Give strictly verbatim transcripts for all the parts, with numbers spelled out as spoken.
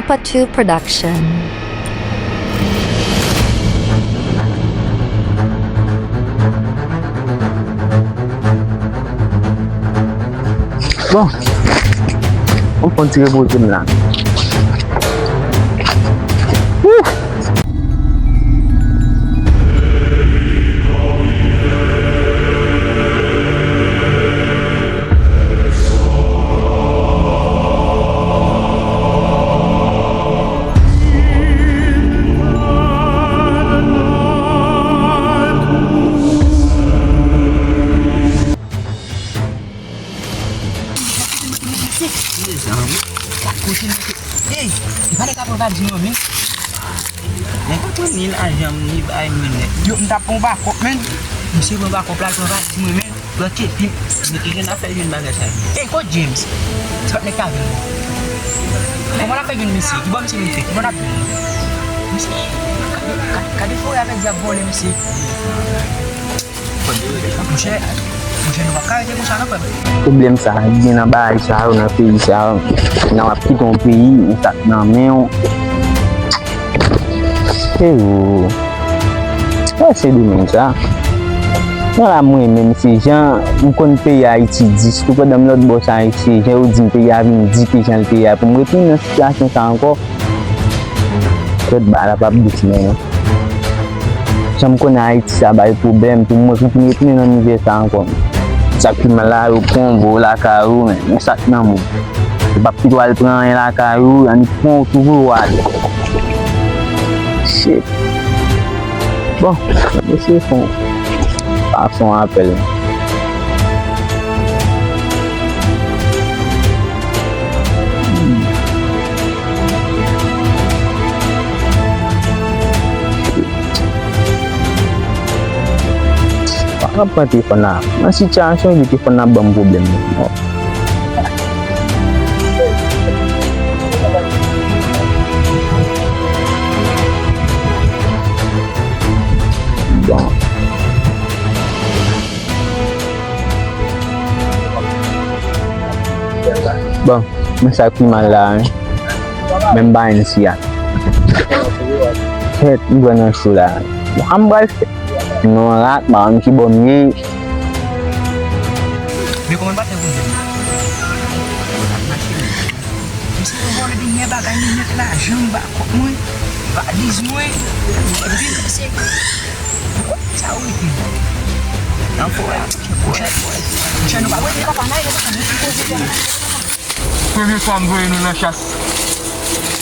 Patu Production. Bon, m konn ti repoze m la. Woo! Mezanmi, gad kote misye. Ey, e pa nèg la pran valiz mwen, men. Nèg la pran ni lajan m, ni bagay mwen nèt. Yo, m t ap pran bakòp, men. Misye pran bakòp la, l pran valiz mwen, men. Pran kepi m. Mwen te gentan fè jwenn bagay sa yo. Ey, kot James? Se pa t nèg ka vin. Kòman l ap fè jwenn misye? Kibò misye vin fè? Kibò l ap vin? Misye, gade, gade, gade fò avèk dyab vòlè misye. Monchè, monchè, nou p ap ka rete konsa non, frè m. Pwoblèm sa a, gen nan bagay sa yo, nan peyi sa yo, nan w ap kite yon peyi, yon sa k nan men w. Ewo. Wè se demen sa. Nan la mwen menm, se jan m konn peyi Ayiti di, sitou pandan m lòt bò sa Ayiti, se jan yo di m peyi a vin di ke jan l te ye a, pou m retounen nan sitiyasyon sa ankò. Lòt bagay la p ap dous menm. Jan m konnen Ayiti sa bay pwoblèm pou mwen, pou m retounen nan mizè sa ankò. Sa k pi mal la, yo pran w, voye w lakay ou, men, men sa k nan men w. Yo p ap kite w al pran anyen lakay ou, annik pran w tou voye w ale. Shit. Bon, m eseye fè yon, pa fè yon apèl. Hmm. Pa pran telefòn nan. Nan sitiyasyon, telefòn nan ban m pwoblèm. Bon. Bon, men sa k pi mal la, wi. Men m pa enn si a. Kèt, m pran nan cho la. Bon, sa m pral fè. Non, la, m pa konn ki bò m ye. Men kòman l pa fè pou m jwenn? Misye yo vòlè dènyè bagay mwen nèt, lajan m, bakòp mwen, valiz mwen. Epi misye, sa ou rete nan forè a, monchè, monchè, monchè, nou pa wè papa nan e papa nou ki koze. Premye fwa m voye nou nan chas,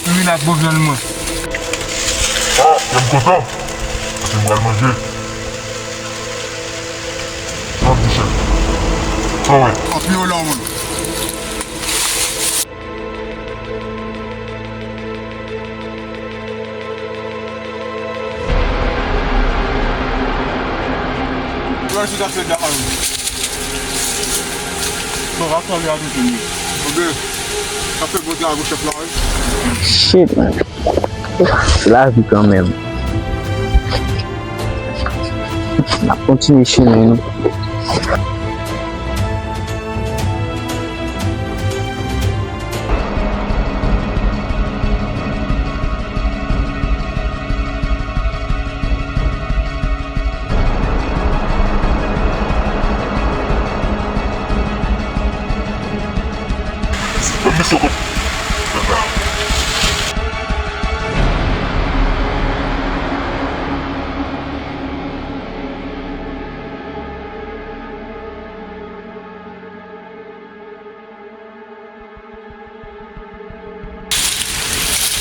nou vin ak bon vyann mwen. Ah, m kontan, paske m pral manje. Sa w di, chèf? Sa w wè? Anpi w la, moun. Wè, si ta fè dal. Bon, va pale a tout moun. Oke. Sa fè bon travay pou chèf la, wi. Shit, man. Se lavi kanmenm. N ap kontinye chemen nou.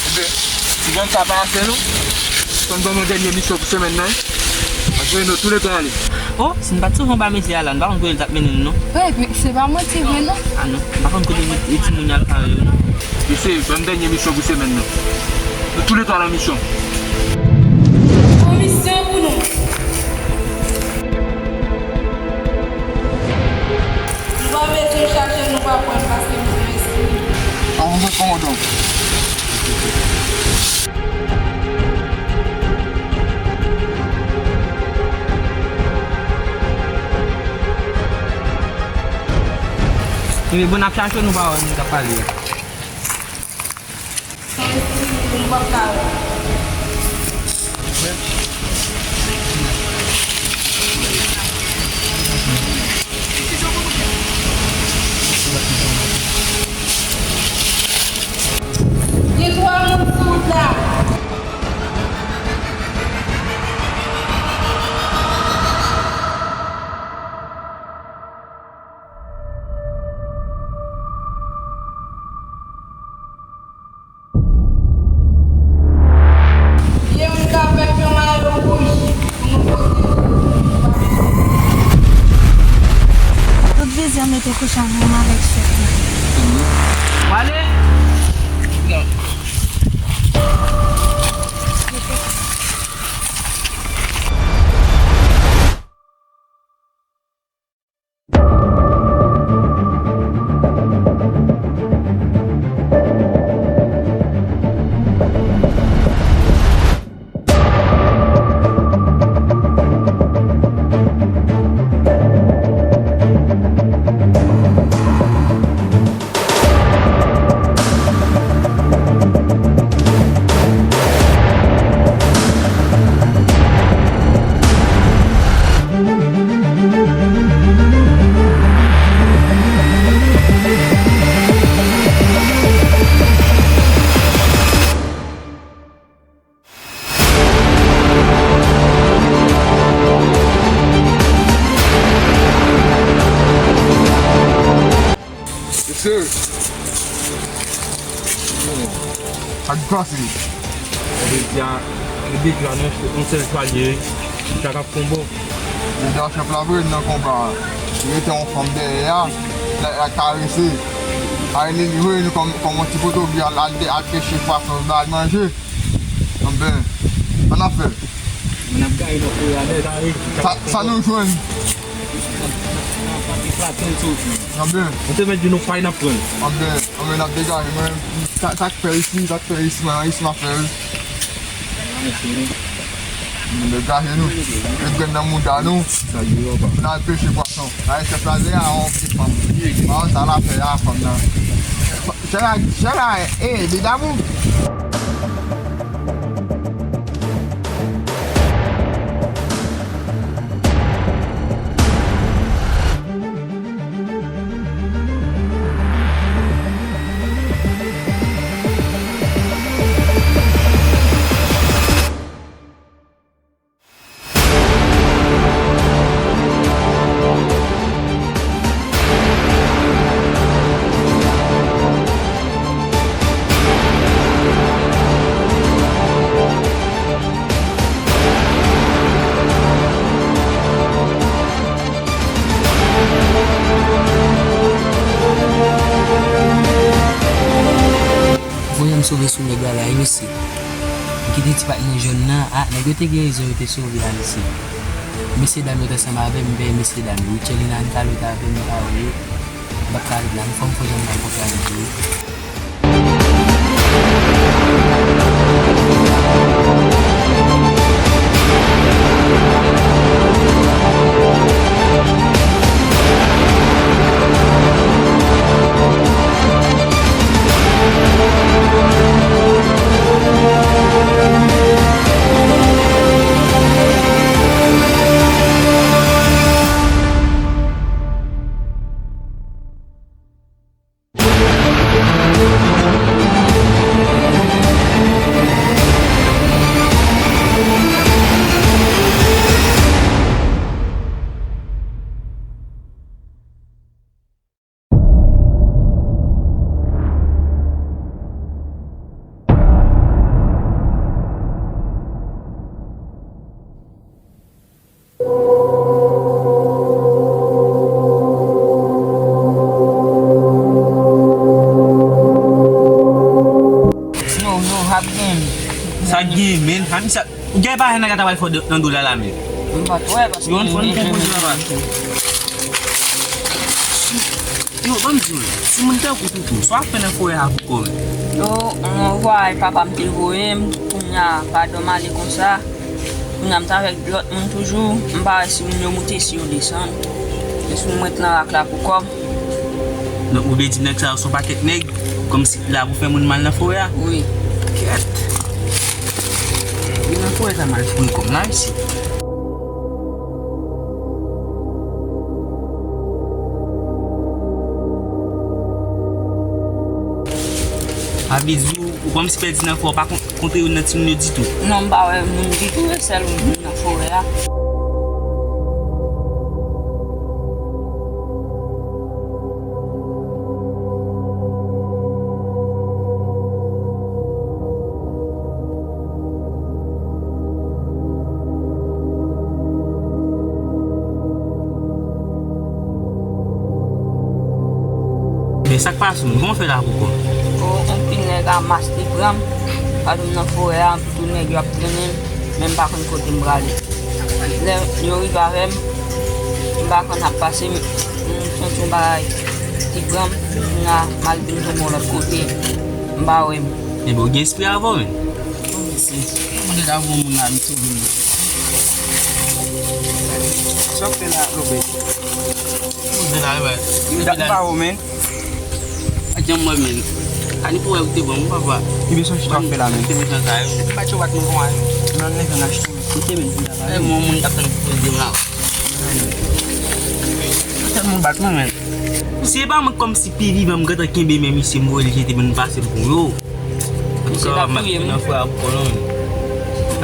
Ebyen, ti gang sa pa ase non. Fò n ban m yon dènye misyon pou semèn nan, wi. Paske nou toulède ale. Oh, si n pa t souvan ba mesye a la, n pa konn kote l t ap mennen n non. Wi, men se pa manti vre non. Ah non, m pa konn kote met e timoun yo al kare yo non. Mesye, ban m dènye misyon pou semèn nan. Nou toulède al an misyon. Yon misyon pou nou. Nou pa bezwen chache, nou pa pran l paske nou gen espri. An nou pran yon don. Ebyen, bon, n ap chache w, nou pa wè moun k ap pale a. M p ap ka wè. Gen twa moun sou wout la. Gen moun k ap fè yon mayo wouj pou nou pote sou. Tout vizyon mete kouch ansanm avèk chèf la. Wale? Mesye, sa k pase? Jodi a, nou de jou a nan yon sèl chwal ye wi. Sa k ap fon bon. Jodi a chèf la vre nan konba a. Li rete yon fanm dèyè a, l ap karese. A li li vre nou kòm, kòm yon ti poto, li al, al, al peche pwason, ba l manje. Anben, sa n ap fè? N ap gaye nan forè a nèt. Sa, sa nou jwenn? Anben. Mwen te mèt di nou pay n ap pran. Anben, anben, n ap degaje mwen. Sa, sa k fè isi, sa k fè isi, mwen, isi m ap fè wi. Degaje nou. Met grenn nan mouda nou. N al peche pwason. Ay, chèf la, lè a, yon ti fanm. Mwen, sa l ap fè a, fanm nan. Chèf la, chèf la, e, li damou. Voye m sove sou nèg la la, wi mesye. M kite ti pat mwen jòn nan, a, nèg yo te gen rezon, yo te sove a, mesye. Mesye dam yo t ansanm avè m, men mesye dam yo, Richelina, Anita, yo t avè m, yo pa wè yo. M pa t ka ret la, m fò m fò jan m al kontre avèk yo. No, no, hap gen. Sa gen, men, Anisa, ou gen pa nan gata bay fò nan do la la, men. M pa t wè, paske yon fòn konpoze la, pa. Yo, ban m di w, timoun tankou Toutou, sa w ap fè nan forè a pou kò w menm? Yo, yon vwayaj papa m te voye m, kounye a, padon m ale konsa. Kounye a m t avèk lòt moun toujou, m pa wè si moun yo moute, si yo desann. E si m ret nan rak la pou kò m. Donk, ou vle di nèg sa yo se yon pakèt nèg, kòmsi la pou fè moun mal nan forè a? Wi. Kèt! Nan forè sa m al foure kò m la, mesye. Sa vle di ou, ou kòmsi pèdi nan forè, ou pa kon- kontre youn nan timoun yo ditou? Non, m pa wè moun ditou, e sèl moun nan forè a. Men sa k pase w menm? Kòman w fè la pou kò w? O, anpil nèg a mas te pran m. Paske m nan forè a, anpil nèg yo ap trennen m, men m pa konn kote m prale. Lè yo rive avè m, m pa konn ap pase, m, m santi yon bagay ki pran m, m la, m al vin tonbe yon lòt kote, m pa wè m. Ebyen, w gen espri avè w menm? Mwen te ka voye moun la vin sove m. Sa w fè la, Lobèy? Mwen te la, wi. Mwen te la. Mwen pa wè w, men. Pa janm wè, men. Ani pou wè ou te bon, papa. Ki bezwen chita w fè la, men? Te mechan sa, yo. Bat yo bat mwen konsa, yo. Nan nèg an achte, men. Kote, men, pou la, men. Mwen, moun k ap tann pou di m la. Tèlman bat mwen, men. Se pa mwen kòmsi pi vivan, m gentan kenbe men misye, m voye l jete, men m pase l pou yo. Misye t ap touye m. Nan frè a pou kò non.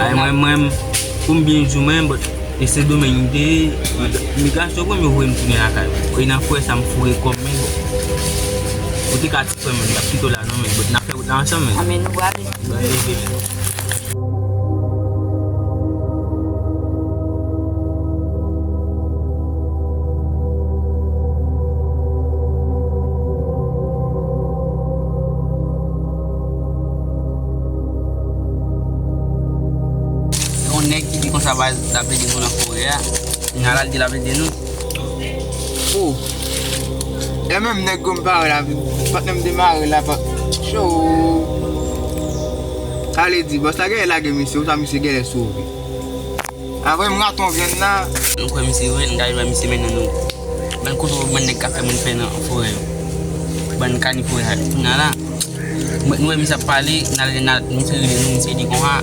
Ay, mwen, mwen, pou m byen di w, mwen, but, e Sendomeng m te ye, migrasyon premye voye m tounen lakay mwen. E nan forè sa m foure kò m, men bon. Ou te ka ti frè m, men m t ap kite w la non, men, but n ap fè wout la ansanm, men. Amèn, nou prale. Ban m leve, men. Yon nèg ki di konsa, baz, l ap ede nou nan forè a. Kounye a la, l di l ap ede nou. O. E menm nèg yo m pare la, patnè m demare la, pa. Cho. Sa vle di, bòs la genlè lage misye, ou sa misye genlè sove. Apre m raton vyann la. Nou kwè misye vre, n gade wè misye mennen nou. Ban kote w, ban nèg k ap fè moun fè nan forè yo. Ban kanivò yo. Kounye a la, nou wè misye ap pale, n al, n al, misye rele nou, misye di konsa,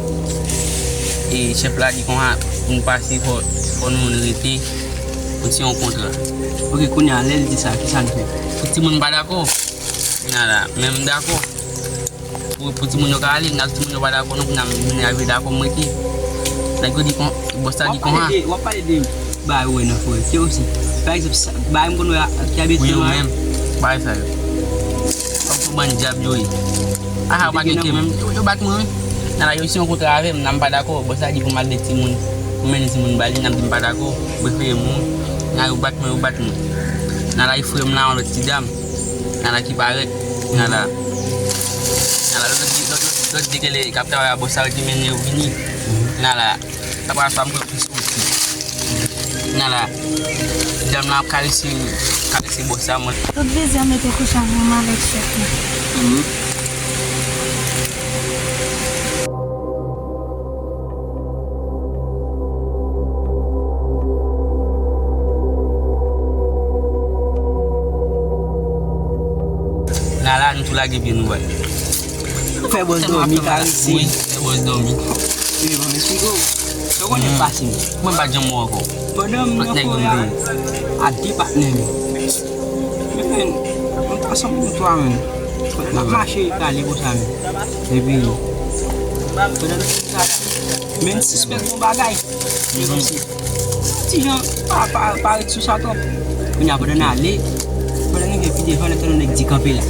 e chèf la di konsa, pou n pase, fò, fò nou rete, pou n siyen yon kontra. Oke, kounye a, lè l di sa, kisa n fè? Pou timoun pa dakò. Kounye a la, men m dakò. Pou, pou timoun yo ka ale, n al timoun yo pa dakò, non, pou n al, moun yo rive dakò, m rete. Nèg yo di kon, bòs la di konsa. W ap pale de, w ap pale de bagay ou wè nan forè, se osi. Pa egzanp, sa, bagay m konn wè a, ki abitye nan yo menm, bagay sa yo. Kòm sou bann dyab yo ye. Aha, ou pa gen kè menm. Yo, yo bat mwen, wi. Nan la, yo siyen yon kontra avè m, nan m pa dakò. Bòs la di pou m al de timoun, pou m mennen timoun ba li, nan m di m pa dakò. Prefere m, nan yo bat mwen, yo bat mwen. Nan la, e frè m la, yon lòt ti dam. Nala ki parèt. Nala. Nala, lòt, lòt, lòt, lòt di ke le k ap travay a bòs la ki mennen yo vini. Nala. Apre sa, m pran plis soti. Nala. Dam la ap karese, karese bòs la, mwen. Tout vizyon mete kouch avè m avèk chèf la. Nala, nou tou lage pye nou bay. Fè bòs dòmi, karese. Wi, fè bòs dòmi. Wi, ban m esplike w. Sa w konnen pase m. Mwen pa janm wè ankò. Pandan m nan forè a, a de patnè m. Men, mwen t ansanm nou twa menm. N ap mache prale konsa menm. Epi, pandan n ap mache, men n sispèk yon bagay. Men kòmsi, ti jan, pa, pa, pa ret sou sa twòp. Kounye a, pandan n ale, pandan n rive pi devan, n ap tande yon nèg di kanpe la.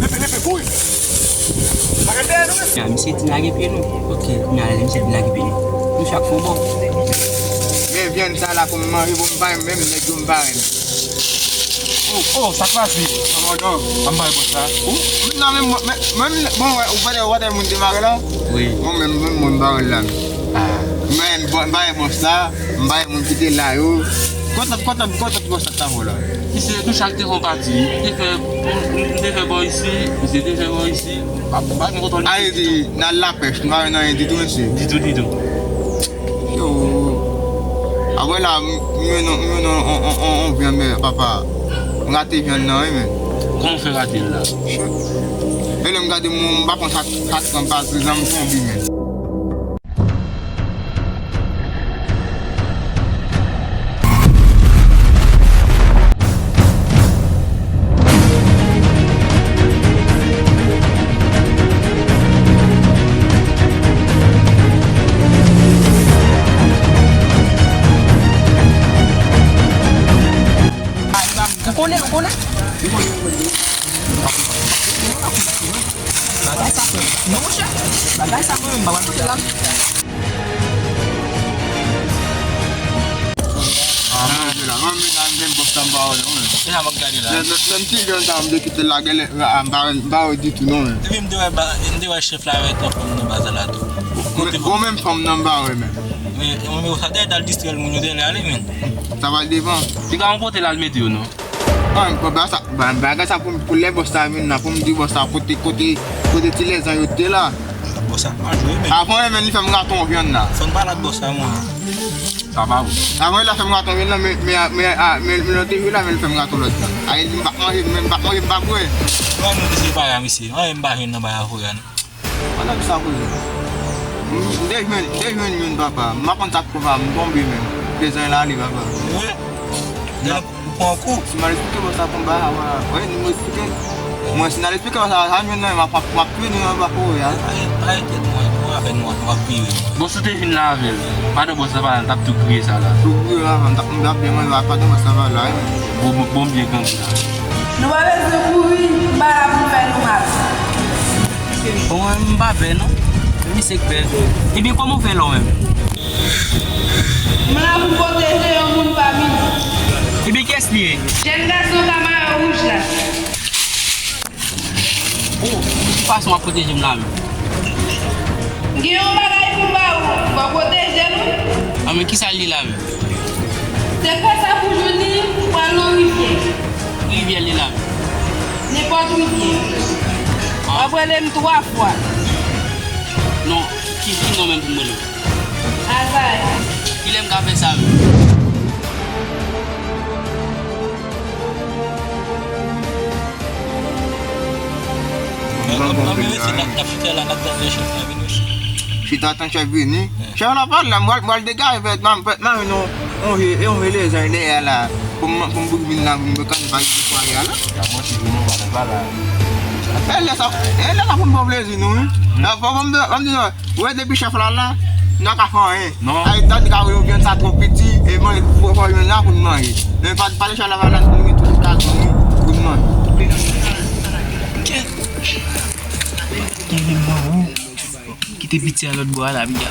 Lepe, lepe, kouri! Lage dèyè nou, mesye! Ya, misye di lage pye nou. Ok, kounye a lè misye di lage pye nou. Nou chak fè yon bò. Men vyann sa la pou m manje, pou m pa renmen, nèg yo m pa renmen. Oh, oh, sa k pase? Kòmandan. An bay bòs la. Ou? Non, men mwen, men, men, bon, wè, ou pa wè, wè moun demare la? Wi. Bon, men, men, mwen, m pa wè l la. Ah. Men, Bon, m pa wè bòs la, m pa wè moun ki te la yo. Kontan, kontan, kontan bòs la t ap la. Misye, nou chak te fè yon pati. M te fè, m te fè bò isi, misye te fè bò isi. Pa, pa gen kontwòl. A, misye di, n al lapèch, nou pa wè anyen ditou, mesye. Ditou, ditou. Yo. Apre la, m, m jwenn yon, m jwenn yon, yon, yon, yon vyann, men, papa. M rate vyann nan, wi, men. Kòman w fè rate l la? E lè m gade, m, m pa konn sa, sa k pran, pa, se zanmi tonbe, men. Ou konnen, ou konnen? Bagay sa, non, monchè. Bagay sa, mwen menm, m pa pral kote l la. Ah, mwen menm la, mwen menm la, m gen bòs la, m pa wè, non, men. E sa m ap gade la. Menm, menm, menm ti jèn sa, m te kite l la, genlè, ah, m pa wè, m pa wè ditou, non, men. Epi m te wè ba-, m te wè chèf la avèk yon fanm nan baz la tou. Kote bon, menm fanm nan, m pa wè, men. Men, men, sa te al distrè moun yo te ale, men. Sa pral devan. Piga, yon kote l al mete yo, non. An, bagay sa, ba-, bagay sa pou, pou lè bòs la vin la, pou m di bòs la kote, kote, kote ti lèzan yo te la. Bòs la pa jwe, men. Avan, men, li fè m rate yon vyann la. Fò n pale ak bòs la, mwen. Sa pa bon. Avan, li la fè m rate yon vyann la, men, men, men, a, men, men, lòt jou la, men, li fè m rate yon lòt vyann. Ay, m pa manje, men, m pa manje, m pa bwè. Mwen, mwen, misye pa la, misye. Anyen m pa jwenn nan bay avè a, non. Pandan ki sa koze. M, m te jwenn, m te jwenn youn, papa. M pa konn sa k pran m, m tonbe menm. Bezwen l ale, papa. Wi. Ou pran kou. Si m al eksplike bòs la konba a, wi, nou eksplike. Mwen, si n al eksplike bòs la, sa m jwenn nan, m ap, m ap, m ap touye nou anba kouri a. Ay, ay, tèt mwen, nou avè nou, nou ap vire. Bòs ou te vin la avè l. Pandan bòs la pa la, n t ap tou kriye sa la. Tou kriye la, m t ap, m t ap byen manje, pandan bòs la pa la, wi. Bon, bon, bon, byen kanpe la. Nou pa bezwen kouri, m pa la pou fè nou mal. Bon, mwen, m pa pè, non. Men misye k pè. Ebyen, kòman w fè la w menm? M la pou pwoteje yon moun pami nou. Ebyen, kiyès li ye? Jèn gason Kamayo wouj la. Oh, ki fason w ap pwoteje m la menm? M gen yon bagay pou m ba ou, fò w pwoteje l wi. Ah, men kisa l ye la menm? Se konsa pou jounen ou pral nan rivyè. Ki rivyè l ye la menm? Nenpòt rivyè. Ah. W ap rele m twa fwa. Non, ki, ki non menm pou m rele w? Azarè. Kilè m ka fè sa menm? Ann, ann, ann, ann, n ap chita la, n ap tann chèf la vini. Chita tann chèf vini. Chèf la pa la, m pral, m pral degaje fèt, m, fèt, m, non, on je, on je lezan dèyè la. Pou m, pou m vin la, pou m kanpe pa gen fwaye a la. E lè sa, e lè sa pou m pran plezi nou, wi. La, fò, fò m di, fò m di nou, wè depi chèf la la, nou pa ka fè anyen. Non. Ay, tan ka wè yon vyann sa twò piti, e manje pou fò yon la pou n manje. Men pa, pa de chèf la pa la, nou gen tout kazon, wi, pou n manje. Kèt. Kite piti a lòt bò a la, piga.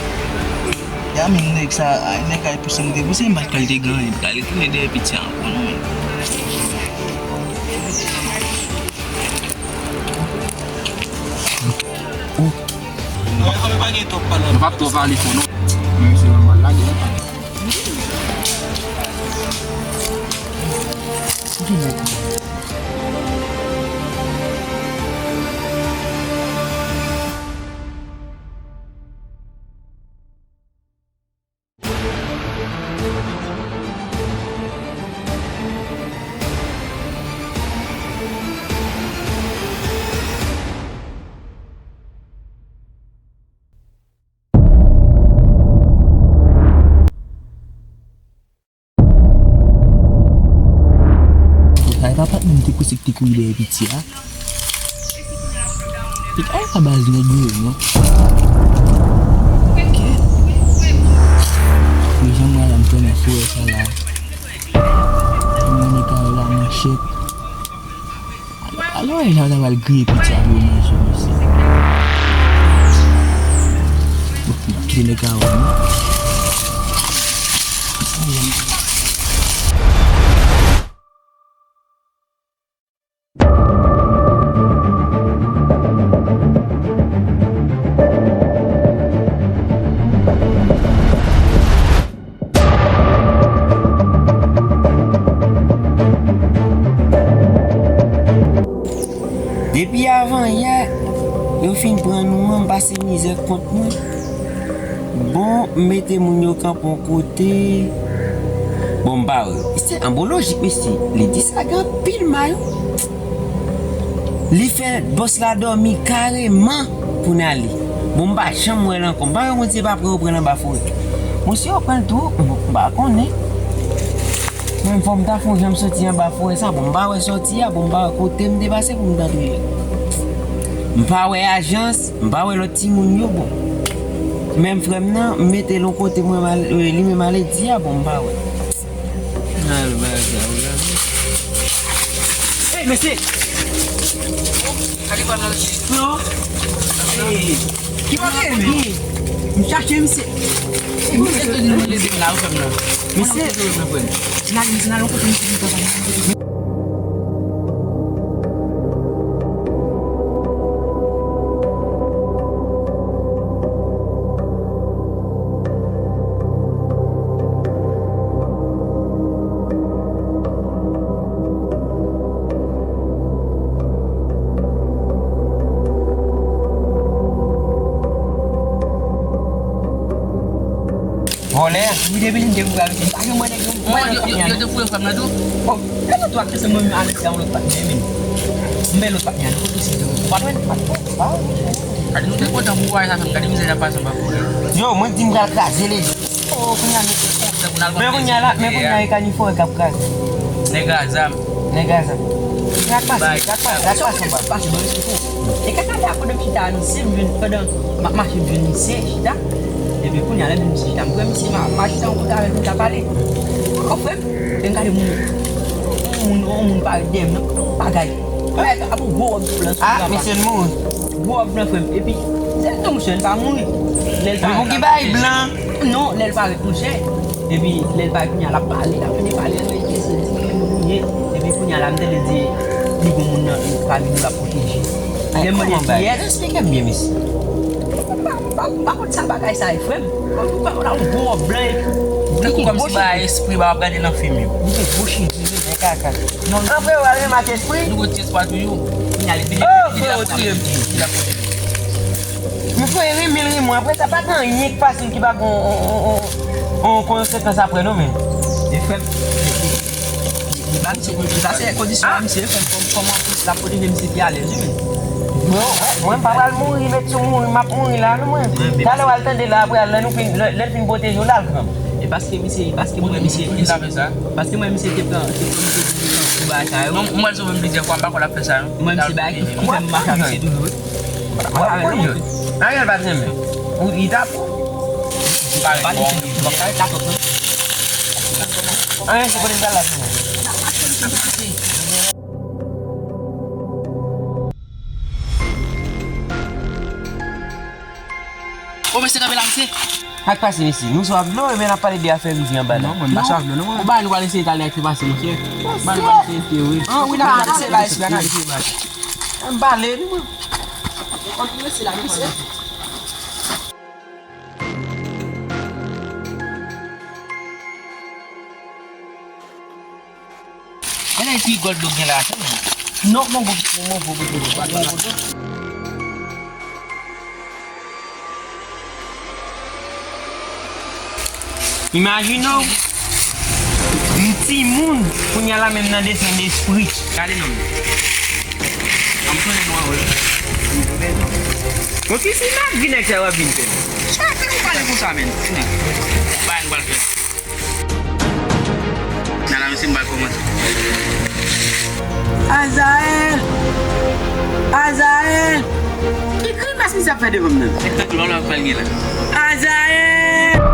Ya men nèg sa, ay, nèg kay pouse m te pouse, m pa t pral te gen anyen, m pral retounen dèyè piti a ankò, non, men. Oh. Nou pa twò pale fò, non. Men se nòmal, lage la. Ay, papa m te kouse ki te kouri dèyè piti a. Li pa ka baz nèg yo, non. Ok. Yo janm wè la, m tèlman fou wè sa la. Mwen nèg la manchèt. Alò, alò, e la, ta pral griye piti a pou yo manje, mesye. Bon, m ap kite nèg la wè, non. Depi avan yè, yo fin pran nou an, m pase mizè kont mwen. Bon, m mete moun yo kanpe yon kote. Bon, m pa wè. Mesye, an bon lojik, mesye. Li di sa gen anpil mayo. Li fè bòs la dòmi kareman pou n ale. Bon, m pa janm wè l ankò. M pa wè moun se pa pre yo pran l anba forè. Bon, si yo pran l tou, m pa konnen. Mwen, fò m ta fè yon jan m soti anba forè sa. Bon, m pa wè sòti a, bon, m pa wè kote m te pase pou m t antre la. M pa wè ajans, m pa wè lòt timoun yo, bon. Menm frè m nan, m mete l yon kote, mwen, mal, li menm ale di a, bon, m pa wè. Al bagay la. Ey, mesye! Gade kòm nan mesye. Non. Ey, ki pa gen byen? M chache misye. Ey, misye te di nou mande de la, ou fè m nan. Misye. Ti nan, ti nan, yon kote misye di papa. Vòlè. Wi, depi lè m te pou pral, m pa janm wè nèg yo, m pa wè lòt patnè a non. Yo te foure frè m nan tou? Bon, lè nou tou ak se mwen menm avèk yon lòt patnè menm. M bay lòt patnè a nou kote se de ou pa t wè l, pa t wè l, pa wè l. Gade nou te kontan pou vwayaj sa fè m, gade mizè y ap pase anba forè. Yo, mwen di m pral kraze legliz. Oh, kounye a nou kontan pou n al vòlè. Men kounye a la, men kounye a e kanifò k ap kraze. Nèg a zam. Nèg a zam. Sa k pase, sa k pase, sa k pase anba. Pase bò misye fou. E kaka la pandan m chita a misye, m jwenn, pandan m ap mache m jwenn misye chita. Epi kounye a lè m jwenn misye chita, m pran misye, m a, m a chita yon kote avè l, m ta pale. Kòk frè m, e m gade moun, yon moun, yon moun parèt dèyè m nan, bagay. Bagay, ap yon gwo wòb blan sou. Ah, misye mouri. Gwo wòb blan frè m. Epi, se l tou monchè, l pa mouri. Lè l parèt. Epi pou ki bagay blan? Non, lè l parèt monchè. Epi lè l parèt kounye a l ap pale, l ap vini pale, l rete se di ki moun li ye. Epi kounye a la m tande di li gon moun nan pami nou l ap pwoteje. Lè m mande kiyès? Eksplike m byen, mesye. M pa, m pa, m pa konn sa bagay sa ye, frè m. M pa konn la yon gwo wòb blan epi. Tankou kòmsi ba espri ba w ap gade nan fim yo. Li gen gwo cheve, men kaka. Non, non, frè, w al remake espri. Nou gon ti espwa toujou. Kounye a li vini, oh, li vini frè, la ou touye m. Li la pwoteje. Men frè, renmen l renmen w. Apre sa, pa gen anyen k fasil ki pa gen yon, yon, yon, yon konsekans apre non, men. E frè m, li ba misye, li ba se kondisyon a misye, frè m, kòm, kòman pou l ap pwoteje misye pi alèz, wi, men. Mwen, mwen, mwen pa pral mouri, met sou mouri, m ap mouri la, non, mwen. Talè w al tande la, apre, lè nou fin, lè, lè l fin pwoteje w, l al pran. E paske misye, paske mwen, misye, paske mwen, misye te pran, te pran misye pou bagay sa yo. Mwen, mwen sove m plizyè fwa, m pa kwè l ap fè sa, non. Mwen, misye bagay ki fè m mache ak misye toujou, wi. Ariel pa t renmen. Ou li t ap. Anyen se kote l pral la. Bon, mesye, kanpe la, mesye. Sa k pase, mesye? Nou swaf dlo, ebyen n ap pale de afè rivyè anba la. Non, mwen pa swaf dlo, non, mwen. Ou ba nou pral eseye talè ak se pase, mesye. Ba nou pral eseye, wi. An, wi, n ap eseye la, espri, n ap eseye la. An pale, wi, mwen. Kontinye, se la, mesye. Gade ki rigòl dlo gen la, se mwen. Non, mon gwo, mon gwo, mon gwo, mon gwo. Imajine w, m timoun, kounye a la menm nan desen de espri. Gade non. An m sonnen nou an wè. Bon, ki si nèg vin nèg sa yo ap vin fè? Sa fè nou pale konsa, menm? Ba n pral fè. Nan la, mesye, m pral kòmanse. Azayèl! Azayèl! Ki grimas misye ap fè devan m nan? Tankou lòlò ap pral gen la. Azayèl!